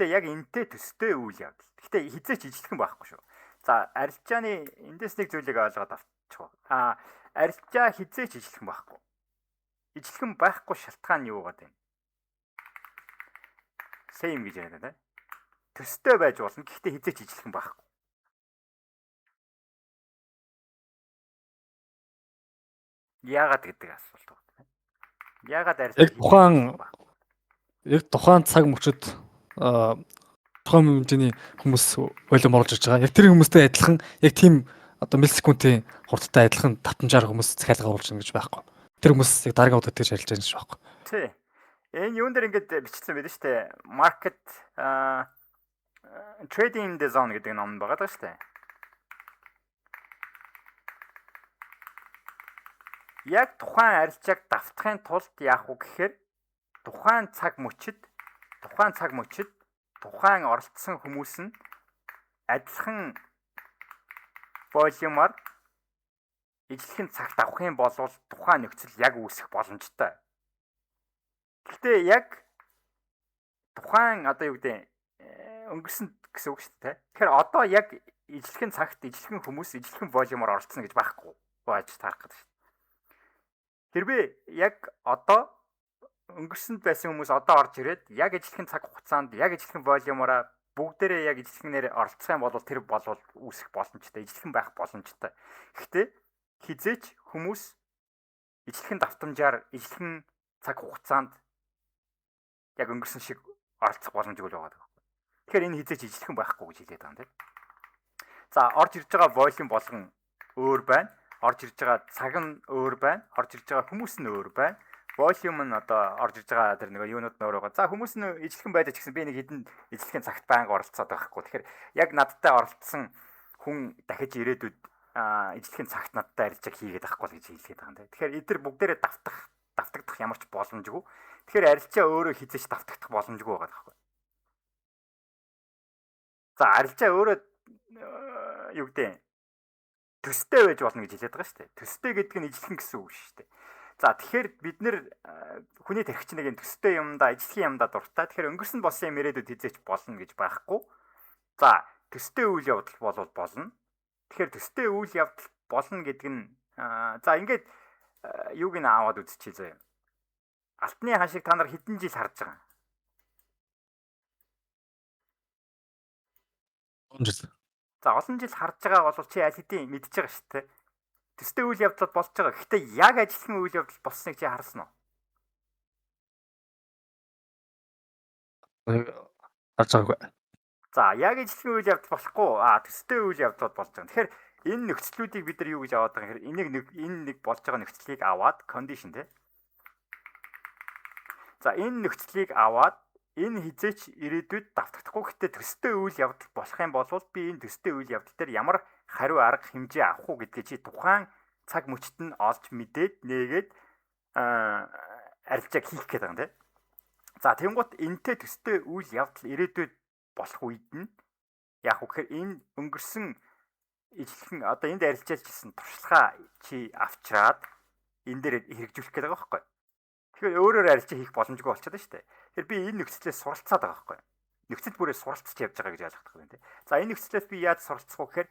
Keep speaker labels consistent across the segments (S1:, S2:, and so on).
S1: Гэхдээ яг энтэй төстэй үйл явдал. Гэхдээ хэзээ ч ижилхэн байхгүй шүү. За, арилжааны эндээс нэг зүйлийг ойлгоод авчих. Арилжаа хэзээ ч ижилхэн байхгүй. Ижилхэн байхгүй шалтгаан нь юу гэдэг юм? Same гэж яриад байна. Төстэй байж болно. Гэхдээ хэзээ ч ижилхэн байхгүй. Яагаад гэдэг асуулт байна. Яагаад арилжаа
S2: яг тухайн цаг мөчид тухайн хэмжээний хүмүүс volume оруулж ирж байгаа. Яг тэр хүмүүстэй адилхан яг тийм одоо миллисекундын хурдтай адилхан давтамжаар хүмүүс захиалга оруулж ирнэ гэж байхгүй. Тэр хүмүүс яг дараагийн удаа тэгж арилж байгаа гэж байхгүй.
S1: Тий. Энэ юун дээр ингээд бичсэн байдаг шүү дээ. Market Trading in the Zone гэдэг ном байгаа даа шүү дээ. Яг тухайн арилжааг давтахын тулд яах вэ гэхээр тухайн цаг мөчид тухайн оролцсон хүмүүс нь адилхан volume-оор ижилхэн цагт авах юм бол тухайн нөхцөл яг үүсэх боломжтой. Гэхдээ яг тухайн одоо юу гэдэг өнгөрсөн гэсэн үг шүү дээ. Тэгэхээр одоо яг ижилхэн цагт ижилхэн хүмүүс ижилхэн volume-оор оролцсон гэж байхгүй байж таарах гэдэг шүү дээ. Хэрвээ яг одоо өнгөрсөнд байсан хүмүүс одоо орж ирээд яг ижилхэн цаг хугацаанд яг ижилхэн volume-оороо бүгдээрээ яг ижилхэнээр оролцох юм бол тэр болвол үүсэх боломжтой, ижилхэн байх боломжтой. Гэхдээ хэзээ ч хүмүүс ижилхэн давтамжаар ижилхэн цаг хугацаанд яг өнгөрсөн шиг оролцох боломжгүй л байгаа байхгүй. Тэгэхээр энэ хэзээ ч ижилхэн байхгүй гэж хэлээд байгаа юм тийм. За, орж ирж байгаа volume болгон өөр байна. Орж ирж байгаа цаг нь өөр байна. Орж ирж байгаа хүмүүс нь өөр байна. Volume нь одоо орж ирж байгаа тэр нэг юунууд нь өөр байгаа. За, хүмүүс нь ижилхэн байдаг ч гэсэн би нэг хэдэн ижилхэн цагт байнга оролцоод байхгүй. Тэгэхээр яг надтай оролцсон хүн дахиж ирээдүйд ижилхэн цагт надтай арилжааг хийгээд байхгүй л гэж хэлээд байгаа юм тийм. Тэгэхээр эдгээр бүгдээрээ давтагдах ямар ч боломжгүй. Тэгэхээр арилжаа өөрөө хэзээ ч давтагдах боломжгүй байгаа байхгүй. За, арилжаа өөрөө юу гэдэг төстэй байж болно гэж хэлээд байгаа шүү дээ. Төстэй гэдэг нь ижилхэн гэсэн үг шүү дээ. За, тэгэхээр бид нэр хүний тархич нэг юм төстэй юмдаа ижилхэн юмдаа дуртай. Тэгэхээр өнгөрсөн болсон юм ирээдүйд хэзээ ч болно гэж байхгүй. За, төстэй үйл явдал болвол болно. Тэгэхээр төстэй үйл явдал болно гэдэг нь за ингээд юуг нь аваад үзчихье заяа. Алтны ханшийг та нар хэдэн жил харж байгаа?
S2: Олон жил.
S1: За, олон жил харж байгаа бол чи аль хэдийн мэдж байгаа шүү дээ. Төстэй үйл явдлууд болж байгаа. Гэхдээ яг ажилтны үйл явдал болсныг чи харсан уу?
S2: Харж байгаагүй.
S1: За, яг ажилтны үйл явдал болохгүй. Төстэй үйл явдлууд болж байгаа. Тэгэхээр энэ нөхцлүүдийг бид нар юу гэж аваад байгаа юм гэхээр энэ нэг болж байгаа нөхцөлийг аваад condition тий. За, энэ нөхцөлийг аваад энэ хэзээ ч ирээдүйд давтагдахгүй. Гэхдээ төстэй үйл явдал болох юм бол би энэ төстэй үйл явдал дээр ямар хариу арга хэмжээ авах уу гэдгээ чи тухайн цаг мөчт нь олж мэдээд нээгээд арилжааг хийх гээд байгаа юм тий. За, тэгэнгүүт энтэй төстэй үйл явдал ирээдүйд болох үед нь яг үхээр энэ өнгөрсөн ижилхэн одоо энд арилжаалжсэн туршлагаа чи авчраад энэ дээр хэрэгжүүлэх гээд байгаа байхгүй. Тэгэхээр өөрөөр арилжаа хийх боломжгүй болчиход байна шүү дээ. Тэгэхээр би энэ нөхцлээс суралцаад байгаа байхгүй. Нөхцөл бүрээ суралцж явж байгаа гэж ойлгох юм тий. За, энэ нөхцлээс би яаж суралцах вэ гэхээр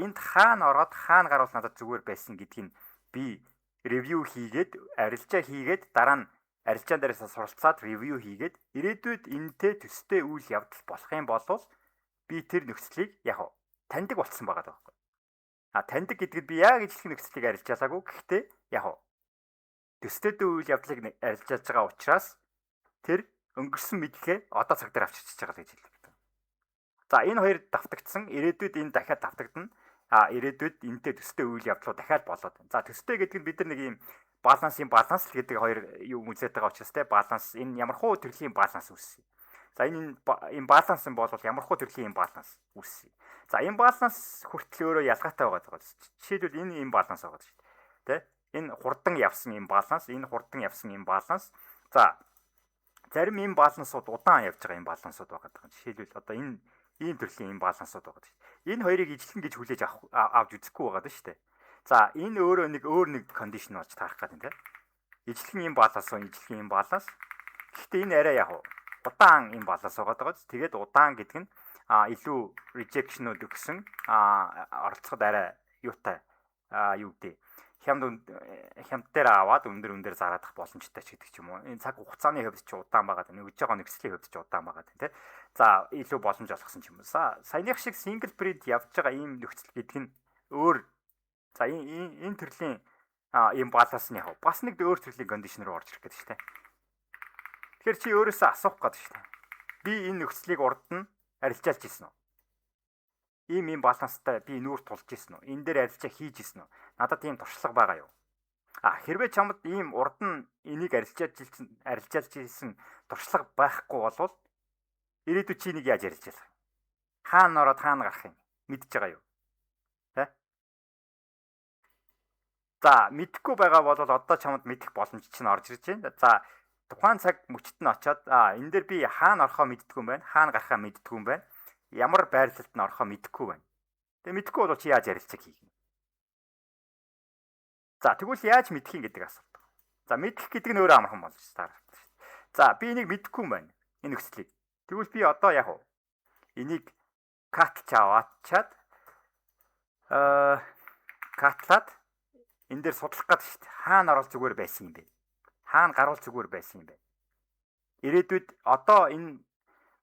S1: энд хаана ороод хаана гарвал надад зүгээр байсан гэдгийг би ревю хийгээд арилжаа хийгээд дараа нь арилжаан дээрээс суралцаад ревю хийгээд ирээдүйд энэтэй төстэй үйл явдал болох юм бол би тэр нөхцөлийг яг таньдаг болсон байгаа байхгүй. Таньдаг гэдгэд би яг ижилхэн нөхцөлийг арилжаалаагүй. Гэхдээ яг төстэй үйл явдлыг арилжаалж байгаа учраас тэр өнгөрсөн мэдлэгээ одоо цаг дээр авчирч байгаа л гэж хэлдэг. За, энэ хоёр давтагдсан. Ирээдүйд энэ дахиад давтагдана. Ирээдүйд энэтэй төстэй үйл явдлууд дахиад болоод байна. За, төстэй гэдэг нь бид нар нэг юм балансын баланс л гэдэг хоёр юм үзээд байгаа учраас те баланс энэ ямар хуу төрлийн баланс үүссэн. За, энэ имбаланс бол ямар хуу төрлийн имбаланс үүссэн. За, имбаланс хүртэл өөрөө ялгаатай байгаа. Жишээлбэл энэ имбаланс байгаа шүү дээ. Тэ? Энэ хурдан явсан имбаланс, энэ хурдан явсан имбаланс. За, зарим имбалансууд удаан явж байгаа имбалансууд байгаа. Жишээлбэл одоо энэ ийм төрлийн имбалансууд байгаа шүү дээ. Энэ хоёрыг ижилхэн гэж хүлээж авч үзэхгүй байгаа шүү дээ. За, энэ өөрөө нэг өөр нэг кондишн болж таарах гэдэг тийм. Ижилхэн имбаланс, ижилхэн имбаланс. Гэхдээ энэ арай яг Удаан imbalance байгаа даа. Тэгээд удаан гэдэг нь илүү rejection-ууд өгсөн, оролцоход арай юутай, юу гэдэг, хямд хямд дээр аваад өндөр өндөр зараадах боломжтой ч гэдэг ч юм уу. Энэ цаг хугацааны хувьд ч удаан байгаа. Нөгөж байгаа нөхцөлийн хувьд ч удаан байгаа тий. За, илүү боломж олгосон ч юм уу. Саяных шиг single print явж байгаа ийм нөхцөл гэдэг нь өөр. За, энэ төрлийн imbalance нь яг бас нэг өөр төрлийн condition руу орж ирэх гэдэг шүү дээ. Тэгэхээр чи өөрөөсөө асуух гэдэг шүү дээ. Би энэ нөхцөлийг урд нь арилжаалж ирсэн үү? Ийм imbalance тай би нүүр тулж ирсэн үү? Энэ дээр арилжаа хийж ирсэн үү? Надад ийм туршлага байгаа юу? А хэрвээ чамд ийм урд нь энийг арилжаалж ирсэн туршлага байхгүй болвол ирээдүйд чи энийг яаж арилжаалах юм? Хаана ороод хаана гарах юм? Мэдж байгаа юу? Тэ? За, мэдэхгүй байгаа бол одоо чамд мэдэх боломж чинь орж ирж байна. За, тухайн цаг мөчт нь очиод энэ дээр би хаана орохоо мэддэггүй юм байна. Хаана гарахаа мэддэггүй юм байна. Ямар байрлалд нь орохоо мэдэхгүй байна. Тэгээ мэдэхгүй бол чи яаж ярилцаг хийх юм? За, тэгвэл яаж мэдэх юм гэдэг асуулт. За, мэдэх гэдэг нь өөрөө амархан болж таарна. За, би энийг мэдэхгүй юм байна. Энэ нөхцөлийг. Тэгвэл би одоо яг уу энийг cut ч аваачаад cut лаад энэ дээр судлах гэдэг шүү дээ. Хаана орол зүгээр байсан юм бэ? Хаана гарвал зүгээр байсан юм бэ? Ирээдүйд одоо энэ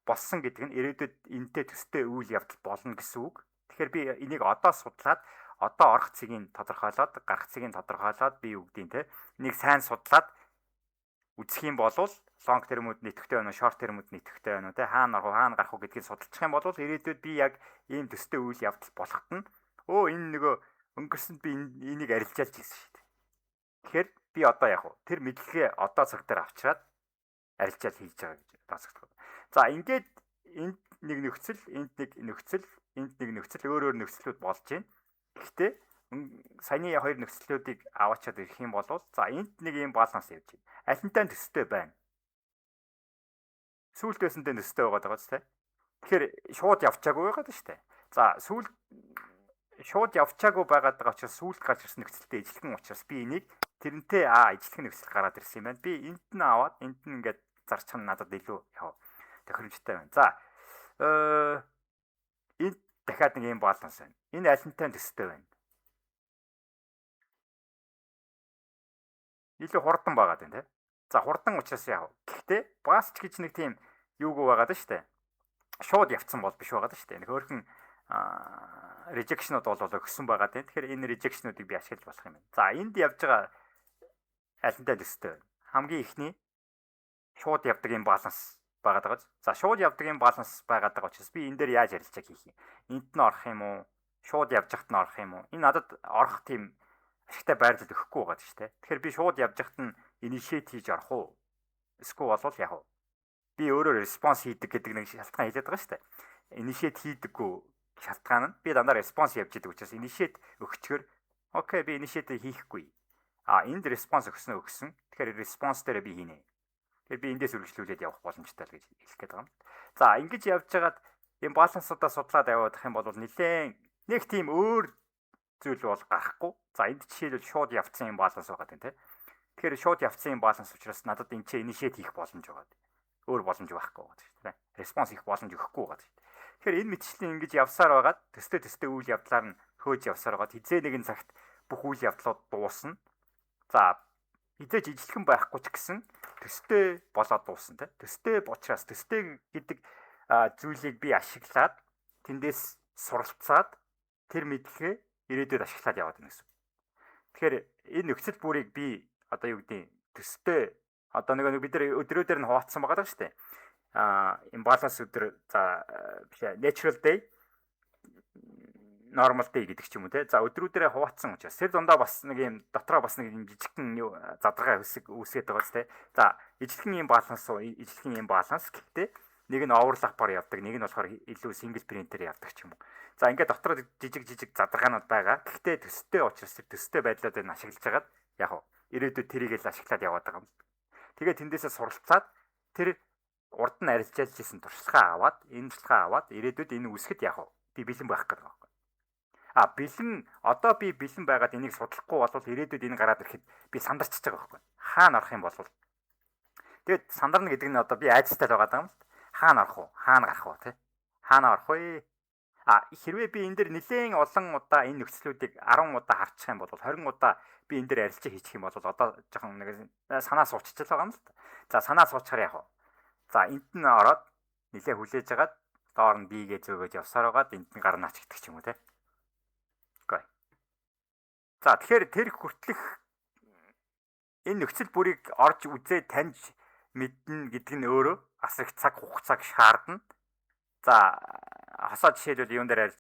S1: болсон гэдэг нь ирээдүйд энэтэй төстэй үйл явдал болно гэсэн үг. Тэгэхээр би энийг одоо судлаад, одоо орох цэгийг тодорхойлоод, гарах цэгийг тодорхойлоод, би юу гэдгийг те, энийг сайн судлаад үзэх юм бол long term үүд идэвхтэй байна уу, short term үүд идэвхтэй байна уу те, хаана орох уу, хаана гарах уу гэдгийг судалчих юм бол ирээдүйд би яг ийм төстэй үйл явдал болоход нь өө, энэ нөгөө өнгөрсөнд би энийг арилжаалж ирсэн шүү дээ. Тэгэхээр би одоо яг уу тэр мэдлэгээ одоо цаг дээр авчираад арилжаал хийж байгаа гэж тооцогдох. За, ингээд энд нэг нөхцөл, энд нэг нөхцөл, энд нэг нөхцөл, өөр өөр нөхцлүүд болж байна. Гэхдээ саяны хоёр нөхцлүүдийг аваачаад ирэх юм бол за, энд нэг imbalance явж байна. Алинтай төстэй байна. Сүүлд байсантай төстэй байгаа даа тийм. Тэгэхээр шууд явчаагүй байгаа даа шүү дээ. За, сүүлд шууд явчаагүй байгаад байгаа учраас сүүлд гарч ирсэн нөхцөлтэй ижилхэн учраас би энийг тэрнтэй ижилхэн нөхцөл гараад ирсэн юм байна. Би энд нь аваад энд нь ингээд зарчих нь надад илүү яв тохиромжтой байна. За, энд дахиад нэг imbalance байна. Энэ алинтай төстэй байна. Илүү хурдан байгаад байна те. За, хурдан учраас яав. Гэхдээ бас ч гэж нэг тийм юугүй байгаад нь штэ. Шууд явцсан бол биш байгаад нь штэ. Нэг хөөрхөн rejection-ууд бол өгсөн байгаа тийм. Тэгэхээр энэ rejection-уудыг би ашиглаж болох юм байна. За, энд явж байгаа алинтай төстэй байна. Хамгийн эхний шууд явдаг imbalance байгаад байгаа. За, шууд явдаг imbalance байгаад байгаа учраас би энэ дээр яаж ярилцаа хийх юм? Энд нь орох юм уу? Шууд явж хахад нь орох юм уу? Энэ надад орох тийм ашигтай байрлал өгөхгүй байгаа шүү дээ. Тэгэхээр би шууд явж хахад нь initiate хийж орох уу? Эсвэл болвол яг уу би өөрөөр response хийдэг гэдэг нэг шалтгаан хэлээд байгаа шүү дээ. Initiate хийдэггүй шалтгаан нь би дандаа response явж идэг учраас initiate өгчгөр okay, би initiate хийхгүй. А энд response өгсөн өгсөн. Тэгэхээр response дээр би хийнэ. Тэгэхээр би эндээс үргэлжлүүлээд явах боломжтой л гэж хэлэх гээд байгаа юм. За, ингэж явж байгаад imbalance уудаа судлаад явах юм бол нэлээд нэг тийм өөр зүйл бол гарахгүй. За, энд жишээлбэл шууд явцсан imbalance байгаа тийм тий. Тэгэхээр шууд явцсан imbalance учраас надад энэ ч initiate хийх боломж байгаа. Өөр боломж байхгүй байгаа тийм тий. Response хийх боломж өгөхгүй байгаа тийм. Тэгэхээр энэ мэтчлэн ингэж явсаар байгаад төстэй төстэй үйл явдлаар нь хөөж явсаар байгаад хизээ нэгэн цагт бүх үйл явдлууд дуусна. За, хизээж ижилхэн байхгүй ч гэсэн төстэй болоод дуусна тий. Төстэй учраас төстэй гэдэг зүйлийг би ашиглаад, тэндээс суралцаад, тэр мэдлэгээ ирээдүйд ашиглаад яваад байна гэсэн. Тэгэхээр энэ нөхцөл бүрийг би одоо юу гэдэг, төстэй одоо нэг бид нар өдрүүдээр нь хуваацсан байгаа даа шүү дээ. Imbalance өдөр, за биш, natural day, normal day гэдэг ч юм уу те. За, өдрүүдээрээ хуваацсан учраас тэр дундаа бас нэг юм дотроо бас нэг юм жижигхэн юу задаргаа хэсэг үүсгээд байгаа ч те. За, ижилхэн imbalance уу, ижилхэн imbalance, гэхдээ нэг нь overlap-аар явдаг, нэг нь болохоор илүү single print-ээр явдаг ч юм уу. За, ингээд дотроо жижиг жижиг задаргаанууд байгаа. Гэхдээ төстэй учраас тэр төстэй байдлуудыг ашиглаж хагаад яг уу ирээдүйд тэрийг л ашиглаад яваад байгаа юм. Тэгээд тэндээсээ суралцаад, тэр урд нь арилжаалж исэн туршлагаа аваад, энэ туршлагаа аваад ирээдүйд энэ үүсгэхэд яг уу би бэлэн байх гэдэг байгаа байхгүй. А бэлэн, одоо би бэлэн байгаад энийг судлахгүй бол ирээдүйд энэ гараад ирэхэд би сандарчиж байгаа байхгүй. Хаана орох юм бол тэгээд сандарна гэдэг нь одоо би айцтай л байгаа юм л. Хаана орох уу? Хаана гарах уу, те? Хаана орох вэ? А, хэрвээ би энэ дээр нэлээд олон удаа энэ нөхцлүүдийг 10 удаа харчих юм бол, 20 удаа би энэ дээр арилжаа хийчих юм бол одоо жоохон нэг санаа сууччих л байгаа юм л та. За, санаа суучхаар яах вэ? За, энд нь ороод нэлээд хүлээж агаад доор нь бигээ зөөгөөд явсаар байгаад энд нь гарнаач гэдэг ч юм уу, те. Үгүй. За, тэгэхээр тэр хүртлэх энэ нөхцөл бүрийг орж үзээ таньж мэднэ гэдэг нь өөрөө асар их цаг хугацааг шаардна. За, хосоо жишээлбэл юун дээр